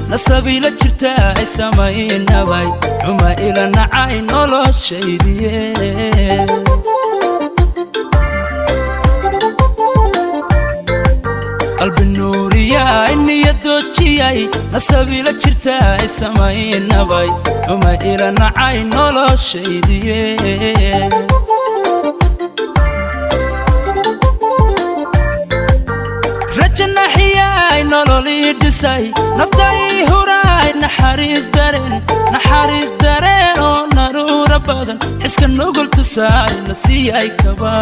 Nasabiila jirta ay samaynabay, xuma ila nacay noloshaydiye. Qalbi nuuriyay, niyadoojiyay, nasabiila jirta ay samaynabay, xuma ila nacay noloshaydiye. Rajanaxiyay, nololii dhisay, naftai huraay, naxariis dareen, naxariis dareen oo naruura badan, xiska nugul tusaay, nasiiyay kaba.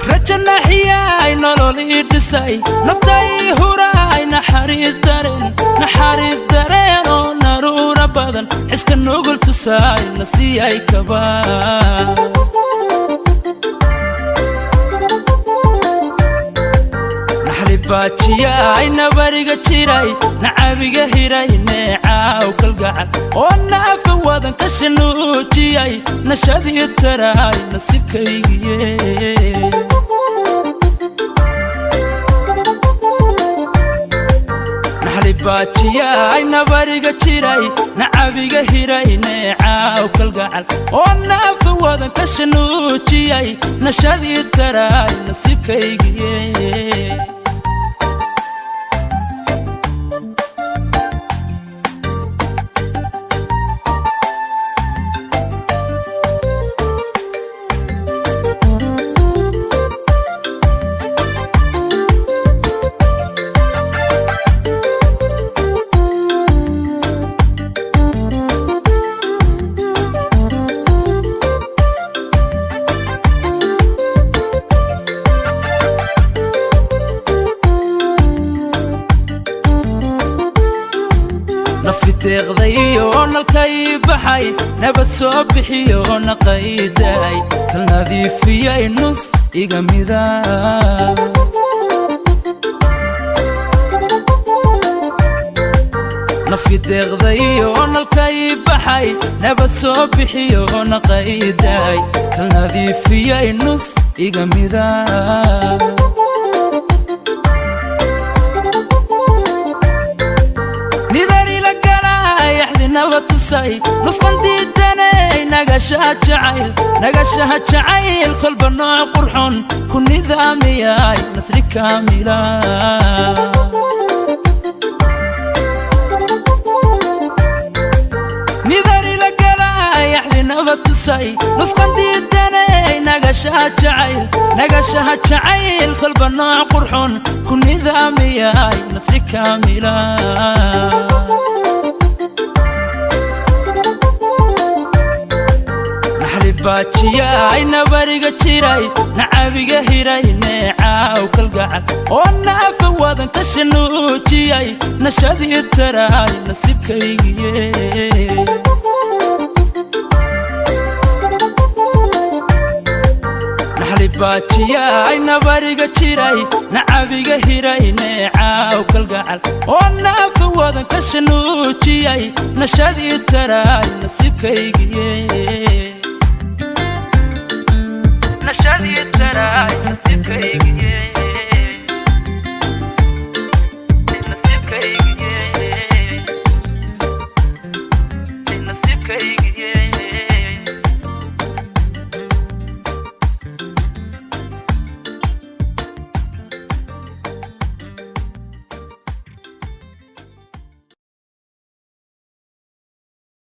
Rajanaxiyay, nololii dhisay, naftai huraay, naxariis dareen, naxariis dareen oo naruura badan, xiska nugul tusaay, nasiiyay kaba. Baajiyay, nabariga jiray, nacabiga hiray, neecaaw kalgacal oo naafa wadan ka shanuujiyay, nashadii taraay nasiibkaygiye. Naxlibaajiyay, nabariga jiray, nacabiga hiray, neecaaw kalgacal oo naafa wadan ka shanuujiyay, nashadii taraay nasiibkaygiye. Nafi deeqday oo nalkay baxay, nabad soo bixiyo, naqaydaay, kal nadiifiyay nus iga mida. Nafi deeqday oo nalkay baxay, nabad soo bixiyo, naqaydaay, kal nadiifiyay nus iga mida. Nidarila galay, axdinaba tusay, nusqan diidanay, nagashaha jacayl, nagashaha jacayl, kolba nooc qurxon ku nidaamiyay, nasri kaamila. Nidarila galay, axdinaba tusay, nusqan diidanay, nagashaha jacayl, nagashaha jacayl, kolba nooc qurxon ku nidaamiyay, nasri kaamila. Naxlibaajiyay, nabariga jiray, nacabiga hiray, neecaaw kalgacal oo naafa wadan ka shanuujiyay, nashadii taraay nasiibkaygiye. Naxlibaajiyay, nabariga jiray, nacabiga hiray, neecaaw kalgacal oo naafa wadan ka shanuujiyay, nashadii taraay nasiibkaygiye. Nashadii taraay nasiibkaygiye.